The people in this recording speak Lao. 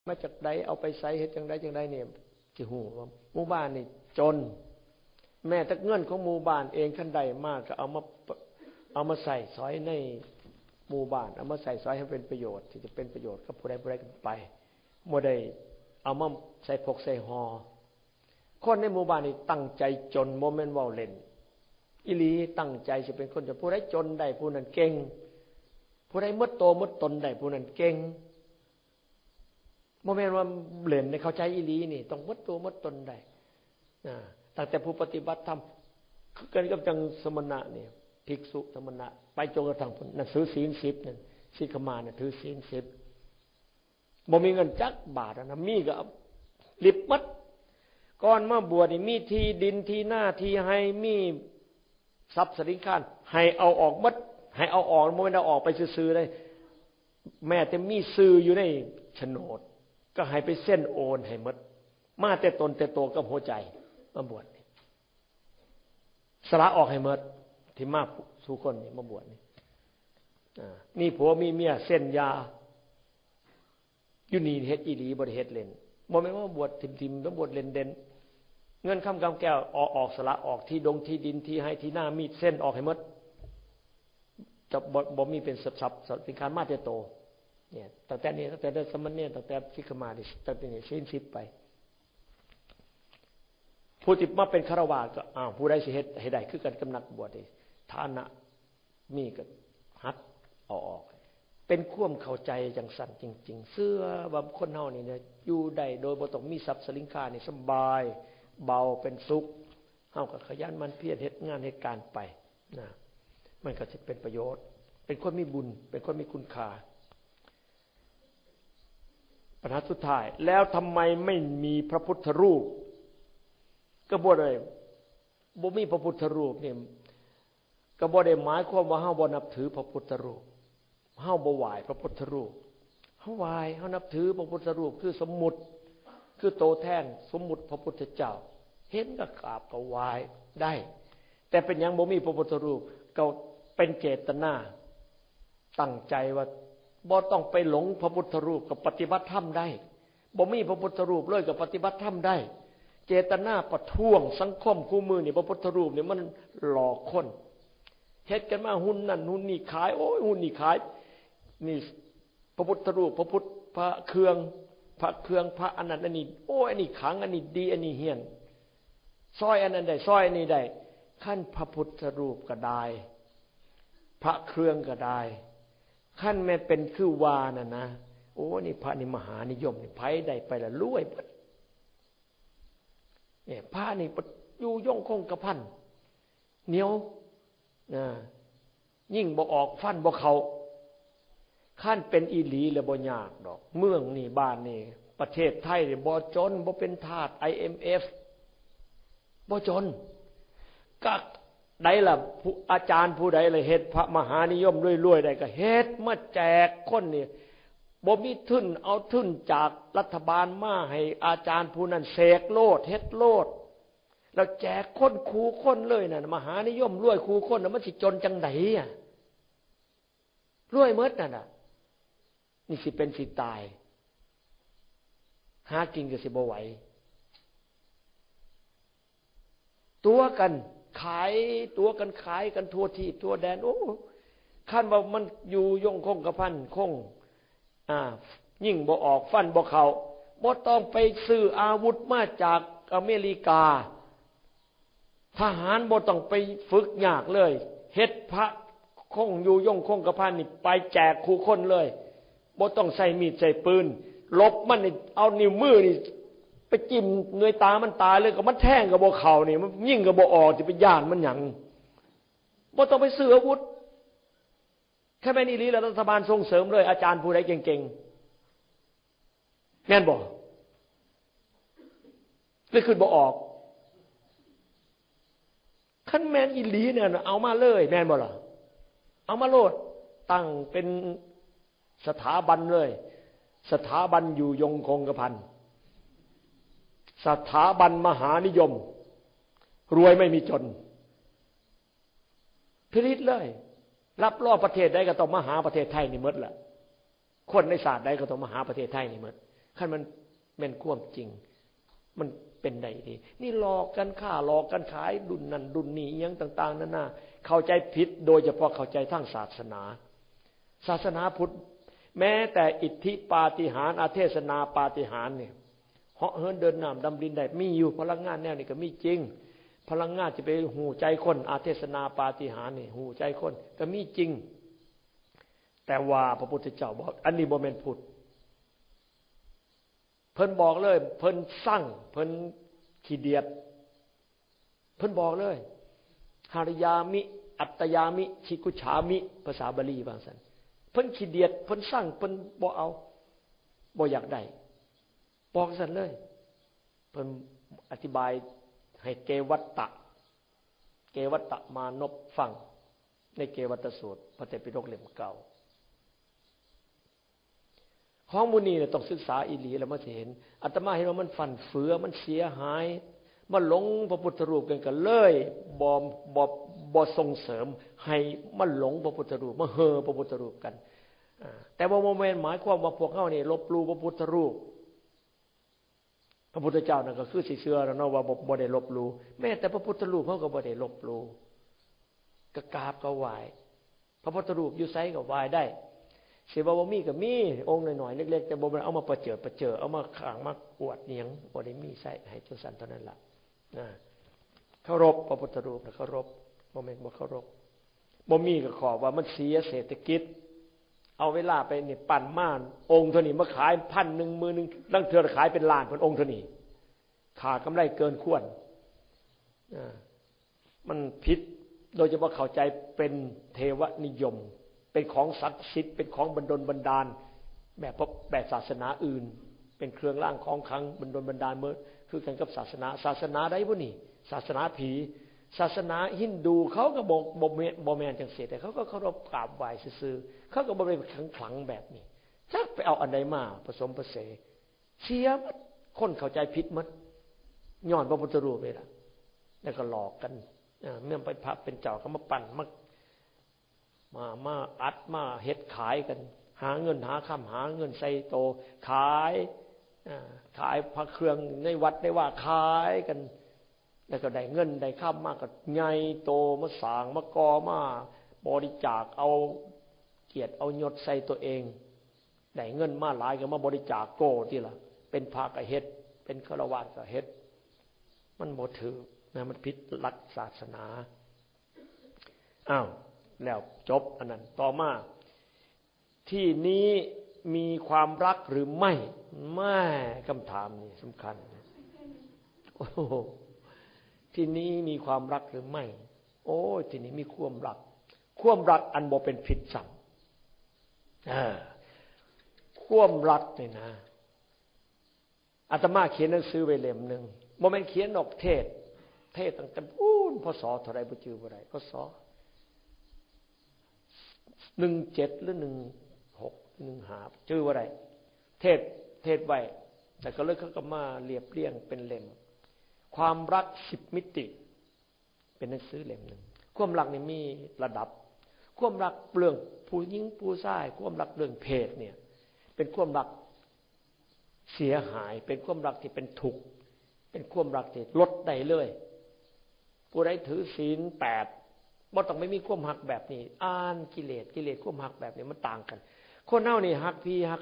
ມາຈາກໃດ ເອົາໄປໃສ ເຮັດຈັ່ງໃດຈັ່ງໃດນີ້ ຊິຮູ້ວ່າໝູ່ບ້ານນີ້ຈົນ. ແມ້ແຕ່ເງິນຂອງໝູ່ບ້ານເອງ ຄັນໄດ້ມາກໍເອົາມາ ເອົາມາໃຊ້ສອຍໃນໝູ່ບ້ານ ເອົາມາໃຊ້ສອຍໃຫ້ເປັນປະໂຫຍດ ທີ່ຈະເປັນປະໂຫຍດກັບຜູ້ໃດຜູ້ໃດກໍໄປ ບໍ່ໄດ້ເອົາມາໃສ່ພົກໃສ່ຫໍ່. ຄົນໃນໝູ່ບ້ານນີ້ຕັ້ງໃຈຈົນ ບໍ່ແມ່ນເວົ້າເລ່ນ ອີ່ຫຼີ ຕັ້ງໃຈຊິເປັນຄົນຈົນ. ຜູ້ໃດຈົນໄດ້ ຜູ້ນັ້ນເກັ່ງ. ຜູ້ໃດໝົດໂຕໝົດຕົນໄດ້ ຜູ້ນັ້ນເກັ່ງ. ບໍ່ແມ່ນວ່າເລ່ນເດ້ ເຂົ້າໃຈອີ່ຫຼີນີ້ ຕ້ອງໝົດຕົວໝົດຕົນໄດ້. ອາ ຕັ້ງແຕ່ຜູ້ປະຕິບັດທຳ ຄືກັນກັບຈັ່ງສະມະນະນີ້ ພິກສຸ ສະມະນະ ໄປຈົນກະທັ່ງພຸ້ນ ນັບຖືສິນສິບນັ້ນ ສິກຂະມານະ ຖືສິນສິບ ບໍ່ມີເງິນຈັກບາດນະ ມີກໍເອົາລິບໝົດ. ກ່ອນມາບວດນີ້ ມີທີ່ດິນ ທີ່ນາ ທີ່ໄຮ່ ມີ ຊັບສິນຄ້າ ໃຫ້ເອົາອອກໝົດ. ໃຫ້ເອົາອອກ ບໍ່ແມ່ນເອົາອອກໄປຊື່ໆເດ້ ແມ້ແຕ່ມີຊື່ຢູ່ໃນໂສນດ ກໍໃຫ້ໄປເຊັນໂອນໃຫ້ໝົດ. ມາແຕ່ຕົນແຕ່ໂຕກັບຫົວໃຈ ມາບວດນີ້ ສະຫຼະອອກໃຫ້ໝົດ. ທີ່ມາສູ່ຄົນນີ້ມາບວດນີ້ ອາ ມີຜົວມີເມຍ ເຊັນຫຍ່າ ຢູ່ນີ້ເຮັດອີ່ຫຼີ ບໍ່ໄດ້ເຮັດເລ່ນ. ບໍ່ແມ່ນວ່າບວດຖິ້ມໆ ມາບວດເລ່ນເດັ່ນ. ເງິນຄຳກຳແກ້ວ ອອກ ອອກ ສະຫຼະອອກ ທີ່ດົງທີ່ດິນ ທີ່ໄຮ່ທີ່ນາ ມີເຊັນອອກໃຫ້ໝົດ. ຈະບໍ່ ບໍ່ມີເປັນຊັບສິນຄ້າ ມາແຕ່ໂຕ. ນີ້ ຕັ້ງແຕ່ນີ້ ຕັ້ງແຕ່ສາມະເນນ ຕັ້ງແຕ່ສິກຂະມານະ ຕັ້ງແຕ່ນີ້ສິນສິບໄປ. ຜູ້ທີ່ມາເປັນຄາລະວາດກໍ ອ້າວ ຜູ້ໃດຊິເຮັດໃຫ້ໄດ້ຄືກັນກັບນັກບວດນີ້ ຖານະ ມີກໍຫັດເອົາອອກ. ເປັນຄວາມເຂົ້າໃຈຈັ່ງຊັ້ນຈິງໆ ເຊື່ອວ່າຄົນເຮົານີ້ນະ ຢູ່ໄດ້ໂດຍບໍ່ຕ້ອງມີຊັບສິນຄ້ານີ້ ສະບາຍ ເບົາ ເປັນສຸກ. ເຮົາກໍຂະຫຍັນໝັ່ນພຽນເຮັດງານເຮັດການໄປນະ ມັນກໍຊິເປັນປະໂຫຍດ ເປັນຄົນມີບຸນ ເປັນຄົນມີຄຸນຄ່າ. ບັນຫາສຸດທ້າຍ ແລ້ວທຳໄມໄມ່ມີພະພຸດທະຮູບ? ກໍບໍ່ໄດ້ ບໍ່ມີພະພຸດທະຮູບນີ້ ກໍບໍ່ໄດ້ໝາຍຄວາມວ່າເຮົາບໍ່ນັບຖືພະພຸດທະຮູບ, ເຮົາບໍ່ໄຫວ້ພະພຸດທະຮູບ. ເຮົາໄຫວ້ ເຮົານັບຖືພະພຸດທະຮູບ ຄືສົມມຸດ ຄືໂຕແທນສົມມຸດພະພຸດທະເຈົ້າ. ເຫັນກໍກາບກໍໄຫວ້ໄດ້, ແຕ່ເປັນຫຍັງບໍ່ມີພະພຸດທະຮູບ? ກໍເປັນເຈດຕະນາ ຕັ້ງໃຈວ່າບໍ່ຕ້ອງໄປຫຼົງພະພຸດທະຮູບ ກໍປະຕິບັດທຳໄດ້. ບໍ່ມີພະພຸດທະຮູບເລີຍກໍປະຕິບັດທຳໄດ້. ເຈດຕະນາປະທ້ວງສັງຄົມຄູ່ມື້ນີ້ ພະພຸດທະຮູບນີ້ມັນຫຼອກຄົນ. ເຮັດກັນມາຮຸ່ນນັ້ນຮຸ່ນນີ້ຂາຍ, ໂອ້ຍ ຮຸ່ນນີ້ຂາຍ, ນີ້ພະພຸດທະຮູບ, ພະພຸດ, ພະເຄື່ອງ, ພະເຄື່ອງ, ພະອັນນັ້ນອັນນີ້, ໂອ້ຍ ອັນນີ້ຂລັງ, ອັນນີ້ດີ, ອັນນີ້ຫ້ຽນ, ຊອຍອັນນັ້ນໄດ້, ຊອຍອັນນີ້ໄດ້. ຄັນພະພຸດທະຮູບກໍໄດ້, ພະເຄື່ອງກໍໄດ້, ຄັນແມ່ນເປັນຄືວ່ານັ້ນນະ, ໂອ້ ນີ້ພະນີ້ມະຫານິຍົມນີ້, ໃຜໄດ້ໄປລະລວຍເບິດ. ນີ້ພະນີ້ຢູ່ຍົງຄົງກະພັນ, ໜຽວ, ນະ, ຍິງບໍ່ອອກ, ຟັນບໍ່ເຂົ້າ. ຄັນເປັນອີ່ຫຼີແລ້ວບໍ່ຍາກດອກ. ເມືອງນີ້, ບ້ານນີ້, ປະເທດໄທນີ້ບໍ່ຈົນ, ບໍ່ເປັນທາດ ໄອເອັມເອັຟ, ບໍ່ຈົນ. ກະ ໃດລະ ຜູ້ ອາຈານຜູ້ໃດລະເຮັດພະມະຫານິຍົມລວຍໆໄດ້ ກໍເຮັດມາແຈກຄົນນີ້. ບໍ່ມີທຶນ ເອົາທຶນຈາກລັດຖະບານມາໃຫ້ອາຈານຜູ້ນັ້ນເສກໂລດ ເຮັດໂລດ ແລ້ວແຈກຄົນຄູ່ຄົນເລີຍນັ້ນ. ມະຫານິຍົມລວຍຄູ່ຄົນນະ ມັນຊິຈົນຈັ່ງໃດອະ? ລວຍໝົດນັ້ນນະ. ນີ້ຊິເປັນຊິຕາຍ, ຫາກິນກໍຊິບໍ່ໄຫວ. ຕົວະກັນຂາຍ, ຕົວະກັນຂາຍກັນທົ່ວທີບທົ່ວແດນ. ໂອ້ ຄັນວ່າມັນຢູ່ຍົງຄົງກະພັນຄົງ, ອາ, ຍິງບໍ່ອອກ, ຟັນບໍ່ເຂົ້າ, ບໍ່ຕ້ອງໄປຊື້ອາວຸດມາຈາກອາເມລິກາ. ທະຫານບໍ່ຕ້ອງໄປຝຶກຍາກເລີຍ, ເຮັດພະຄົງຢູ່ຍົງຄົງກະພັນນີ້ໄປແຈກຄູ່ຄົນເລີຍ, ບໍ່ຕ້ອງໃຊ້ມີດໃຊ້ປືນ. ລົບມັນນີ້ ເອົານິ້ວມືນີ້ໄປຈິ້ມໜ່ວຍຕາມັນຕາຍເລີຍ, ກໍມັນແທງກໍບໍ່ເຂົ້ານີ້, ມັນຍິງກໍບໍ່ອອກ, ຊິໄປຢ້ານມັນຫຍັງ? ບໍ່ຕ້ອງໄປຊື້ອາວຸດ. ຄັນແມ່ນອີ່ຫຼີແລ້ວ ລັດຖະບານສົ່ງເສີມເລີຍ, ອາຈານຜູ້ໃດເກັ່ງໆ. ແມ່ນບໍ່? ຫຼືຄິດບໍ່ອອກ? ຄັນແມ່ນອີ່ຫຼີແນວນັ້ນ ເອົາມາເລີຍ, ແມ່ນບໍ່ລະ? ເອົາມາໂລດ, ຕັ້ງເປັນສະຖາບັນເລີຍ, ສະຖາບັນຢູ່ຍົງຄົງກະພັນ, ສະຖາບັນມະຫານິຍົມ, ລວຍໄມ່ມີຈົນ. ຜະລິດເລີຍ, ຮັບຮອງປະເທດໃດກໍຕ້ອງມາຫາປະເທດໄທນີ້ໝົດລະ. ຄົນໃນຊາດໃດກໍຕ້ອງມາຫາປະເທດໄທນີ້ໝົດ. ຄັນມັນແມ່ນຄວາມຈິງ ມັນເປັນໄດ້ເດ. ນີ້ຫຼອກກັນຄ້າ ຫຼອກກັນຂາຍ ດຸ່ນນັ້ນດຸ່ນນີ້ ອີ່ຫຍັງຕ່າງໆນານາ ເຂົ້າໃຈຜິດ ໂດຍສະເພາະເຂົ້າໃຈທາງສາສະໜາ. ສາສະໜາພຸດ ແມ້ແຕ່ອິດທິປາຕິຫານ ອາເທສະນາປາຕິຫານນີ້ ເຫາະເຫີນເດີນນ້ຳດຳດິນໄດ້ ມີຢູ່. ພະລັງງານແນວນີ້ກໍມີຈິງ ພະລັງງານທີ່ໄປຮູ້ໃຈຄົນ ອາເທສະນາປາຕິຫານນີ້ ຮູ້ໃຈຄົນ ກໍມີຈິງ. ແຕ່ວ່າພະພຸດທະເຈົ້າບອກ ອັນນີ້ບໍ່ແມ່ນພຸດ. ເພິ່ນບອກເລີຍ ເພິ່ນຊັງ ເພິ່ນຂີ້ດຽດ ເພິ່ນບອກເລີຍ ຫາລະຍາມິ ອັດຕະຍາມິ ທິກຂຸດສາມິ ພາສາບາລີວ່າຊັ້ນ. ເພິ່ນຂີ້ດຽດ ເພິ່ນຊັງ ເພິ່ນບໍ່ເອົາ ບໍ່ຢາກໄດ້ ບອກຊັ້ນເລີຍ. ເພິ່ນອະທິບາຍໃຫ້ເກວັດຕະ ເກວັດຕະມານົບຟັງ ໃນເກວັດຕະສູດ ພະໄຕປິດົກເຫຼັ້ມເກົ້າ. ຂອງໝູ່ນີ້ນະ ຕ້ອງສຶກສາອີ່ຫຼີ ແລ້ວມັນຊິເຫັນ. ອາດຕະມາເຫັນວ່າມັນຟັ່ນເຟືອ ມັນເສຍຫາຍ ມາຫຼົງພະພຸດທະຮູບກັນ ກໍເລີຍບໍ່ ບໍ່ ບໍ່ສົ່ງເສີມໃຫ້ມາຫຼົງພະພຸດທະຮູບ ມາເຫ່ອພະພຸດທະຮູບກັນ. ອາ ແຕ່ວ່າບໍ່ແມ່ນໝາຍຄວາມວ່າພວກເຮົານີ້ລົບຫຼູ່ພະພຸດທະຮູບ. ພະພຸດທະເຈົ້ານັ້ນກໍຄືຊິເຊື່ອແລ້ວເນາະວ່າບໍ່ ບໍ່ໄດ້ລົບຫຼູ່. ແມ້ແຕ່ພະພຸດທະຮູບເຮົາກໍບໍ່ໄດ້ລົບຫຼູ່ ກໍກາບກໍໄຫວ້. ພະພຸດທະຮູບຢູ່ໃສກໍໄຫວ້ໄດ້ ຊິວ່າບໍ່ມີກໍມີ ອົງນ້ອຍໆເລັກໆ ແຕ່ບໍ່ແມ່ນເອົາມາປະເຈີດປະເຈີ ເອົາມາຂ້າງມາກວດອີ່ຫຍັງ ບໍ່ໄດ້ມີໃຊ້ໃຫ້ຈັ່ງຊັ້ນເທົ່ານັ້ນລະ. ນະ ເຄົາລົບພະພຸດທະຮູບນະ ເຄົາລົບ ບໍ່ແມ່ນບໍ່ເຄົາລົບ. ບໍ່ມີກໍຂໍວ່າມັນເສຍເສດຖະກິດ. ເອົາເວລາໄປນີ້ ປັ້ນມາອົງເທົ່ານີ້ ມາຂາຍພັນໜຶ່ງ ໝື່ນໜຶ່ງ ລາງເທື່ອຂາຍເປັນລ້ານພຸ້ນ ອົງເທົ່ານີ້ ຄ່າກຳໄລເກີນຄວນ. ອາ ມັນຜິດ ໂດຍສະເພາະເຂົ້າໃຈເປັນເທວະນິຍົມ ເປັນຂອງສັກສິດ ເປັນຂອງບັນດົນບັນດານ ແບບ ແບບສາສະໜາອື່ນ ເປັນເຄື່ອງລາງຂອງຂັງບັນດົນບັນດານເໝິດ ຄືກັນກັບສາສະໜາ. ສາສະໜາໃດບຸນີ້? ສາສະໜາຜີ. ສາສະໜາຮິນດູເຂົາກໍບໍ່ ບໍ່ແມ່ນ ບໍ່ແມ່ນຈັ່ງຊີ້ ແຕ່ເຂົາກໍເຄົາລົບກາບໄຫວ້ຊື່ໆ ເຂົາກໍບໍ່ໄດ້ຂລັງແບບນີ້. ຈັກໄປເອົາອັນໃດມາປະສົມປະເສ ເສຍໝົດ ຄົນເຂົ້າໃຈຜິດໝົດ ຍ້ອນພະພຸດທະຮູບນີ້ລະ ແລ້ວກໍຫຼອກກັນ. ເອີ ແມ່ນໄປພະເປັນເຈົ້າກໍມາປັ້ນ ມາ ມາ ມາອັດ ມາເຮັດຂາຍກັນ ຫາເງິນຫາຄຳ ຫາເງິນໃສ່ໂຕ ຂາຍ ເອີ ຂາຍພະເຄື່ອງໃນວັດໃນວາ ຂາຍກັນ ແລ້ວກໍໄດ້ເງິນໄດ້ຄຳມາກໍໃຫຍ່ໂຕ ມາສ້າງມາກໍ່ ມາບໍລິຈາກ ເອົາກຽດເອົາຍົດໃສ່ຕົວເອງ. ໄດ້ເງິນມາຫຼາຍກໍມາບໍລິຈາກໂກຕິລະ ເປັນພະກໍເຮັດ ເປັນຄາລະວາດກໍເຮັດ. ມັນບໍ່ຖືກນະ ມັນຜິດຫຼັກສາສະໜາ. ອ້າວ ແລ້ວຈົບອັນນັ້ນ. ຕໍ່ມາ ທີ່ນີ້ມີความรักหรือไม่? ແມ່ ຄຳຖາມນີ້ສຳຄັນ. ໂອ້ໂຫ ທີ່ນີ້ມີความรักหรือไม่? ໂອ້ຍ ທີ່ນີ້ມີຄວາມລັກ ຄວາມລັກອັນບໍ່ເປັນພິດຊ້ຳ. ເອີ ຄວາມລັກນີ້ນະ ອາດຕະມາຂຽນໜັງສືໄວ້ເຫຼັ້ມໜຶ່ງ ບໍ່ແມ່ນຂຽນດອກ ເທດ ເທດຕັ້ງແຕ່ພຸ້ນ ພ.ສ. ເທົ່າໃດບໍ່ຈື່ບໍ່ໄດ້ ພ.ສ. ໜຶ່ງເຈັດ ຫຼື ໜຶ່ງຫົກ ໜຶ່ງຫ້າ ຈື່ບໍ່ໄດ້ ເທດ ເທດໄວ້ ແຕ່ກໍເລີຍເຂົາກໍມາລຽບລຽງເປັນເຫຼັ້ມ ຄວາມລັກສິບມິຕິ ເປັນໜັງສືເຫຼັ້ມໜຶ່ງ. ຄວາມລັກນີ້ມີລະດັບ ຄວາມລັກເລື່ອງຜູ້ຍິງຜູ້ຊາຍ ຄວາມລັກເລື່ອງເພດນີ້ ເປັນຄວາມລັກເສຍຫາຍ ເປັນຄວາມລັກທີ່ເປັນທຸກ ເປັນຄວາມລັກທີ່ລົດໄດ້ເລີຍ. ຜູ້ໃດຖືສິນແປດ ບໍ່ຕ້ອງໄປມີຄວາມຮັກແບບນີ້. ອ່ານກິເລດ ກິເລດຄວາມຮັກແບບນີ້ມັນຕ່າງກັນ. ຄົນເຮົານີ້ຮັກຜີຮັກ